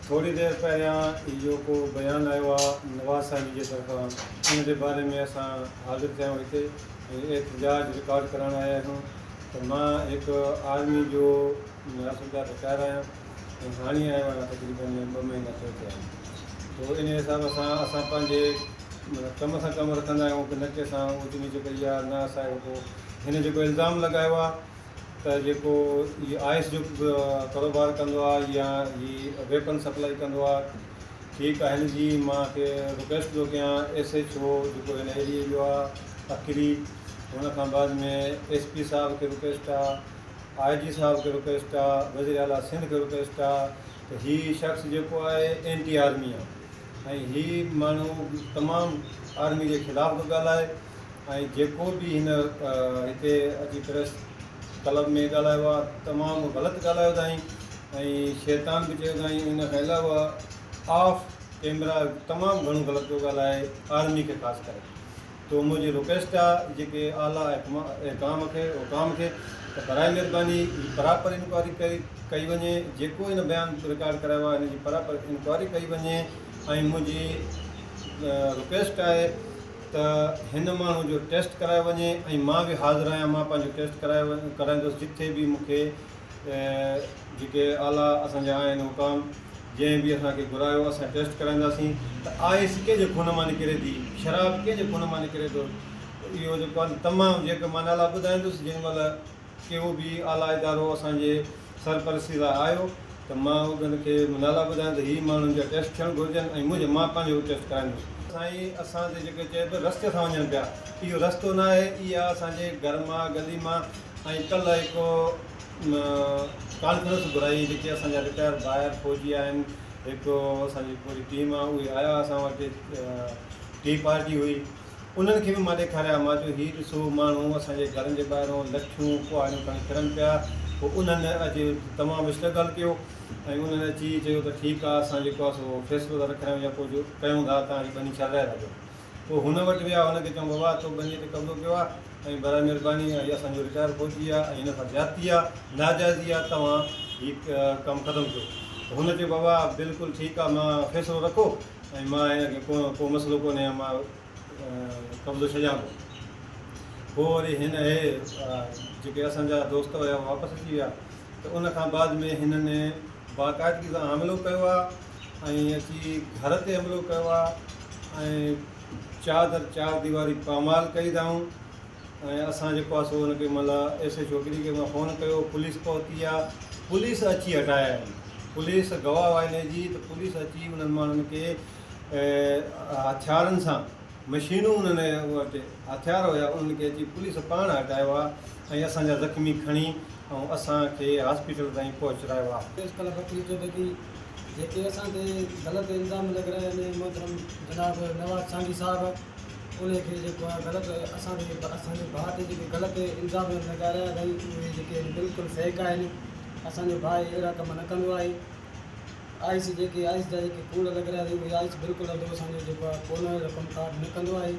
ٿوري دير پهريان اهو ڪو بيان آيو آ نواز سائين جي طرفان ان جي باري ۾ اسان حاضر ٿيا آهيون هتي ۽ احتجاج رڪارڊ ڪرائڻ آيا آهيون ته مان هڪ آرمي جو راسلدار رٽائر آهيان ۽ هاڻي آيو آهيان تقريبن ٻه مهينا ٿيو ٿيا آهن تو ان حساب سان اسان پنهنجي معنيٰ ڪم سان ڪم رکندا آهيون نه ڪنهن سان اوچ نيچ ڪئي آ نه اسان اهڙو ڪو هن جيڪو الزام لڳايو آ ته جيڪو هي آئس جو ڪاروبار ڪندو آ يا هي ويپن سپلائي ڪندو آ ٺيڪ آ هن جي مان کي رڪويسٽ ٿو ڪيان ايس ايڇ او جيڪو هن ايريي جو آ اڪري هن کان بعد ۾ ايس پي صاحب کي رڪويسٽ آ آء جي صاحب کي رڪويسٽ آ وزير اعليٰ سنڌ کي رڪويسٽ آ ته هي شخص جيڪو آهي اينٽي آرمي آ ۽ هي ماڻهو تمام آرمي جي خلاف ٿو ڳالهائي ۽ جيڪو به هن هتي اچي پريس ڪلب ۾ ڳالهايو آهي تمام غلط ڳالهايو اٿائين ۽ شيطان به چيو اٿائين ان کان علاوه آف ڪيمرا تمام گهڻو غلط پيو ڳالهائي آرمي کي خاص ڪري تو منهنجي رڪويسٽ آهي جيڪي اعليٰ احڪام کي حڪام کي ته برائي مهرباني هي پراپر انڪوائري ڪئي ڪئي وڃي جيڪو هن بيان رڪارڊ ڪرايو آهي ان جي پراپر انڪوائري ڪئي وڃي ۽ منهنجي رڪويسٽ آهي ته هن ماڻهو جو ٽيسٽ ڪرايو وڃي ۽ مان به حاضر آهيان مان پنهنجو ٽيسٽ ڪرايو ڪرائيندس جٿي به مون کي جيڪي اعليٰ اسان جا آهن حڪام جنهن به اسان کي گهرايو اسان ٽيسٽ ڪرائينداسين ته آئس ڪنهن جي خون مان نڪري ٿي شراب ڪنهن جي خون مان نڪري ٿو اهو جيڪو آهي تمام جيڪي مان نالا ٻڌائيندس جنهن مهل ڪيو به اعليٰ ادارو اسان جي سرپرستي لاء آيو ته مان انهن کي نالا ٻڌايان ته هي ماڻهن جا ٽيسٽ ٿيڻ گهرجن ۽ منهنجي مان پنهنجو ٽيسٽ ڪرائيندس. سائين اسان تي جيڪي چئي پيو رستي سان وڃن پيا اهو رستو نه آهي اها اسان جي گهر مان گلي مان ۽ ڪلهه هڪ ڪانفرنس گهرائي جيڪي اسان جا رٽائر ڀائر فوجي آهن هڪ اسان جي پوري ٽيم آهي اهي آيا اسان وٽ ٽي پارٽي هئي انهن کي به مان ڏيکاريا، مان چيو هي ڏسو ماڻهو اسان جي گهرن جي ٻاهرون لٺيون ڪهاڙيون کڻي ڦرن پيا، پوء انهن اچي تمام اسٽرگل ڪيو ۽ انهن اچي چيو ته ٺيڪ آ اسان جيڪو آ سو فيصلو ٿا رکرايون يا ڪجهه ڪيون ٿا توهان جي ٻني ڇڏرائي ٿا ڏيون. پوء هن وٽ ويا هن کي چيائون بابا تو ٻنيء تي قبضو ڪيو آ ۽ برائي مهرباني هي اسان جو رٽائر فوجي آ ۽ هن سان زيادتي آ ناجائزي آ توهان هي ڪم ختم ڪيو. هن چيو بابا بلڪل ٺيڪ آ مان فيصلو رکو ۽ مان هن کي ڪو مسئلو ڪونهي مان قبضو ڇڏيان ٿو. پوء وري هن اهي جيڪي اسان جا دوست هيا واپس اچي ويا ته ان کان بعد ۾ هنن باقاعدگي سان حملو ڪيو آهي ۽ اچي گهر تي حملو ڪيو آهي ۽ چادر چار ديواري پامال ڪئي اٿائون ۽ اسان جيڪو آهي سو ان کي مطلب ايس ايڇ او کي مان فون ڪيو پوليس پهتي آهي پوليس اچي هٽايا آهن پوليس گواهه آهي ان جي ته پوليس اچي انهن ماڻهن کي هٿيارن سان مشينون انهن وٽ هٿيار هيا انهن کي اچي پوليس پاڻ هٽايو آهي ۽ اسان جا زخمي کڻي ۽ اسان کي هاسپيٽل تائين پهچرايو آهي. پريس ڪلب اڪري چيو ته جيڪي اسان تي غلط الزام لڳرايا آهن محترم جناب نواز سانگي صاحب انهي کي جيڪو آهي غلط اسان تي اسان جي ڀاء تي جيڪي غلط الزام لڳارايا اٿائين اهي جيڪي آهن بلڪل فيڪ آهن اسان جو ڀاء اهڙا ڪم نه ڪندو آهي آئس جيڪي آئس جا جيڪي ڪوڙ لڳرايا اٿائين اهي آئس بلڪل ادو اسان جو جيڪو آهي ڪونه اهڙو ڪم ڪار نه ڪندو آهي.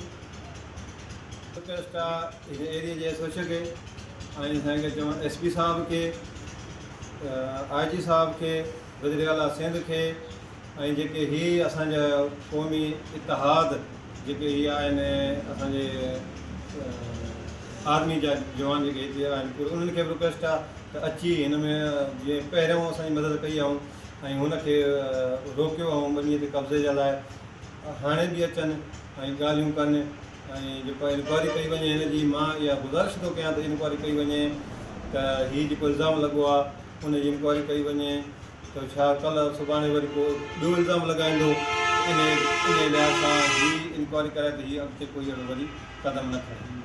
رڪويسٽ آ هن ايريي جي ايس ايڇ او کي ۽ سائين کي چوان ايس پي صاحب کي آء جي صاحب کي وزير اعليٰ سنڌ کي ۽ جيڪي هي اسان جا قومي اتحاد جيڪي هي آهن اسان جي آرمي جا جوان جيڪي هتي آهن پوري انهن کي به رڪويسٽ آهي ته اچي هن ۾ جيئن پهريون اسان جي مدد ڪئي آئون ۽ هن کي روڪيو آئون ٻنيء تي قبضي جي لاء هاڻي به اچن ۽ ڳالهيون ڪن ۽ جيڪو انڪوائري ڪئي وڃي هن جي مان اها گذارش ٿو ڪيان ته انڪوائري ڪئي وڃي ته هي جيڪو الزام لڳو آهي ان جي انڪوائري ڪئي وڃي ته ڇا ڪلهه سڀاڻي وري ڪو ٻيو الزام لڳائيندو انهي لحاظ سان هي انڪوائري ڪرائي ته هي اڳتي ڪوئي اهڙو وري قدم نه کڻي.